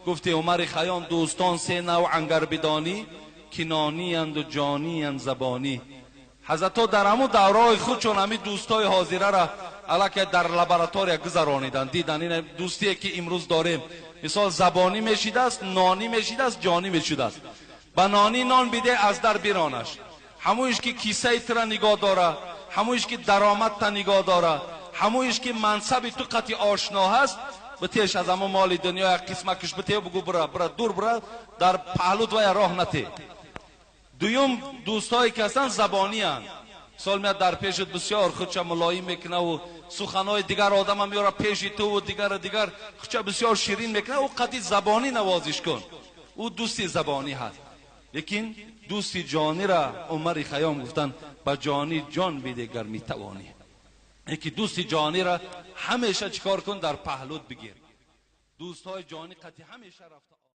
Гуфти Умари Хайём: дӯстон се навъ ангар бидонӣ, ки нонианд ҷонианд, забонӣ. Ҳазратҳо дар ҳамун давраҳои худшон ҳамин дӯстои ҳозирара аллакай дар лаборатория гузарониданд, дидан ин дӯстие, ки имрӯз дорем, мисол, забонӣ мешидааст, нонӣ мешидааст, ҷонӣ мешудааст. Ба нонӣ нон биде, аз дар биронаш. Ҳамоиш ки кисаи тура нигоҳ дора, ҳамоиш ки даромадта нигоҳ дора, ҳамоиш ки мансаби ту қати ошно ҳаст, битеш аз ҳамон моли дунё як қисмакаш бите, бугӯ: бира, бира, дур бира, дар паҳлут вая роҳ нате. Дуюм, дӯстҳое ки ҳастанд, забонианд. Мисол, меяд дар пешат, бисёр худша мулоим мекунаву суханҳои дигар одама меёра пеши туву дигара дигар, худша бисёр ширин мекуна. Ӯ қати забонӣ навозиш кун, ӯ дӯсти забонӣ ҳаст. Лекин дӯсти ҷонира Умари Хайём гуфтанд: ба ҷонӣ ҷон биде, гар метавонӣ. Яки дӯсти ҷонира ҳамеша чӣ кор кун? Дар паҳлут бигир. Дӯстҳои ҷонӣ қати ҳамеша рафта.